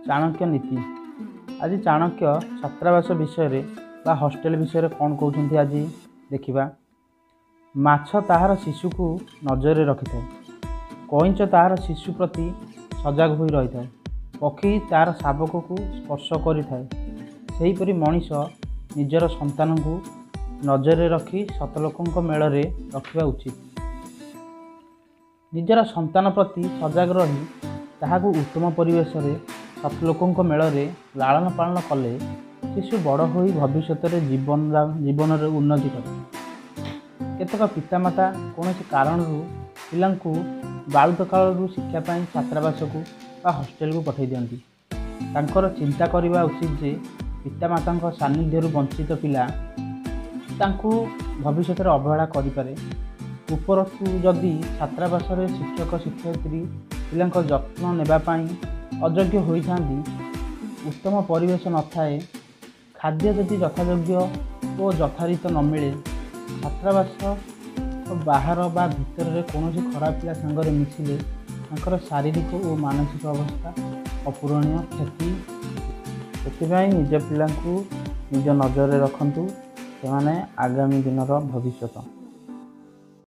ଚାଣକ୍ୟ ନୀତି। ଆଜି ଚାଣକ୍ୟ ଛାତ୍ରାବାସ ବିଷୟରେ ବା ହଷ୍ଟେଲ ବିଷୟରେ କ'ଣ କହୁଛନ୍ତି ଆଜି ଦେଖିବା। ମାଛ ତାହାର ଶିଶୁକୁ ନଜରରେ ରଖିଥାଏ, କଇଁଚ ତାହାର ଶିଶୁ ପ୍ରତି ସଜାଗ ହୋଇ ରହିଥାଏ, ପକ୍ଷୀ ତାର ଶାବକକୁ ସ୍ପର୍ଶ କରିଥାଏ, ସେହିପରି ମଣିଷ ନିଜର ସନ୍ତାନଙ୍କୁ ନଜରରେ ରଖି ସତଲୋକଙ୍କ ମେଳରେ ରଖିବା ଉଚିତ। ନିଜର ସନ୍ତାନ ପ୍ରତି ସଜାଗ ରହି ତାହାକୁ ଉତ୍ତମ ପରିବେଶରେ ସତଲୋକଙ୍କ ମେଳରେ ଲାଳନ ପାଳନ କଲେ ଶିଶୁ ବଡ଼ ହୋଇ ଭବିଷ୍ୟତରେ ଜୀବନରେ ଉନ୍ନତି କରେ। କେତେକ ପିତାମାତା କୌଣସି କାରଣରୁ ପିଲାଙ୍କୁ ବାଳୁତ କାଳରୁ ଶିକ୍ଷା ପାଇଁ ଛାତ୍ରାବାସକୁ ବା ହଷ୍ଟେଲକୁ ପଠାଇ ଦିଅନ୍ତି। ତାଙ୍କର ଚିନ୍ତା କରିବା ଉଚିତ ଯେ ପିତାମାତାଙ୍କ ସାନ୍ନିଧ୍ୟରୁ ବଞ୍ଚିତ ପିଲା ତାଙ୍କୁ ଭବିଷ୍ୟତରେ ଅବହେଳା କରିପାରେ। ଉପରନ୍ତୁ ଯଦି ଛାତ୍ରାବାସରେ ଶିକ୍ଷକ ଶିକ୍ଷୟିତ୍ରୀ ପିଲାଙ୍କ ଯତ୍ନ ନେବା ପାଇଁ ଅଯୋଗ୍ୟ ହୋଇଥାନ୍ତି, ଉତ୍ତମ ପରିବେଶ ନଥାଏ, ଖାଦ୍ୟ ଯଦି ଯଥାଯୋଗ୍ୟ ଓ ଯଥାରୀତ ନ ମିଳେ, ଛାତ୍ରାବାସ ବାହାର ବା ଭିତରରେ କୌଣସି ଖରାପ ପିଲା ସାଙ୍ଗରେ ମିଶିଲେ ତାଙ୍କର ଶାରୀରିକ ଓ ମାନସିକ ଅବସ୍ଥା ଅପୂରଣୀୟ କ୍ଷତି। ସେଥିପାଇଁ ନିଜ ପିଲାଙ୍କୁ ନିଜ ନଜରରେ ରଖନ୍ତୁ, ସେମାନେ ଆଗାମୀ ଦିନର ଭବିଷ୍ୟତ।